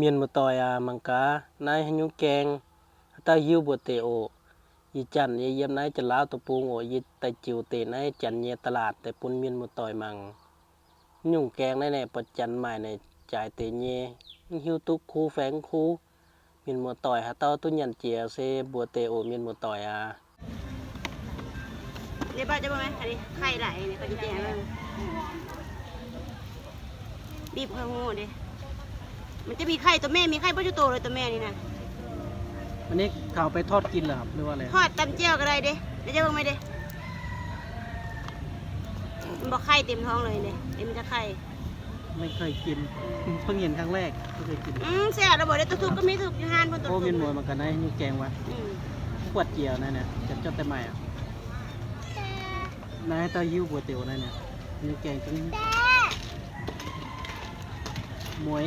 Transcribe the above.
ມຽນໝູ່ຕ່ອຍອາມັງກາ ນາຍໃຫ້ຍຸງແກງ ຕາຫິວບົວເຕໂອ ອີຈັນເອຢ້ຽມນາຍຈະລາວຕະປູງໂອ ອີຕາຈິວເຕນາຍຈັນເຍຕະຫຼາດ ແຕ່ປຸນມຽນໝູ່ຕ່ອຍມັງ ຍຸງແກງໄດ້ແນ່ ປະຈັນໝາຍໃນຈາຍເຕເຍ ຫິວຕຸກຄູແຟງຄູ ມຽນໝູ່ຕ່ອຍຫາເຕົ້າຕຸຍັນເຈຍເຊ ບົວເຕໂອ ມຽນໝູ່ຕ່ອຍອາ. ເດ ບາດຈະເບິ່ງໄໝ ອັນນີ້ໄຂ່ຫຼາຍນີ້ ເຂົາຊິແຈກໃຫ້ເບິ່ງ ບີບໃຫ້ຮູ້ເດ້ ມັນຈະມີໄຂ່ ຕົວແມ່ມີໄຂ່ເບິດທຸກໂຕເລີຍ ຕົວແມ່ນີ້ນະ. ອັນນີ້ເຂົາເອົາໄປທອດກິນເຫຼືອຄັບ ຫຼືວ່າແລງ? ທອດຕຳແຈ່ວກໍໄດ້ເດ້ ເດ ຈະເບິ່ງໄໝເດ້ ມັນບໍ່ໄຂ່ເຕັມທ້ອງເລີຍເດ້ ເດ ມີແຕ່ໄຂ່. ໄມ່ເຄີຍກິນ ເພິ່ງເຫັນຄັ້ງແລກ ໄມ່ເຄີຍກິນ. ອືມ ແຊບລະບໍ່ເດ້ ຕົວສຸກກໍມີສຸກຢູ່ຮ້ານພຸ້ນ ໂອ້ ຕົວສຸກ ມີໝວຍມັນກໍໄດ້ຢູ່ແກງຫວານ. ອືມ ຂວດຈຽວນັ້ນນະ ຈັດ ຈັດແຕ່ໃໝ່ອະ ນາຍຕາຫິວບົວເຕໂອນັ້ນນະ ມີແກງຈັງ ໝວຍ.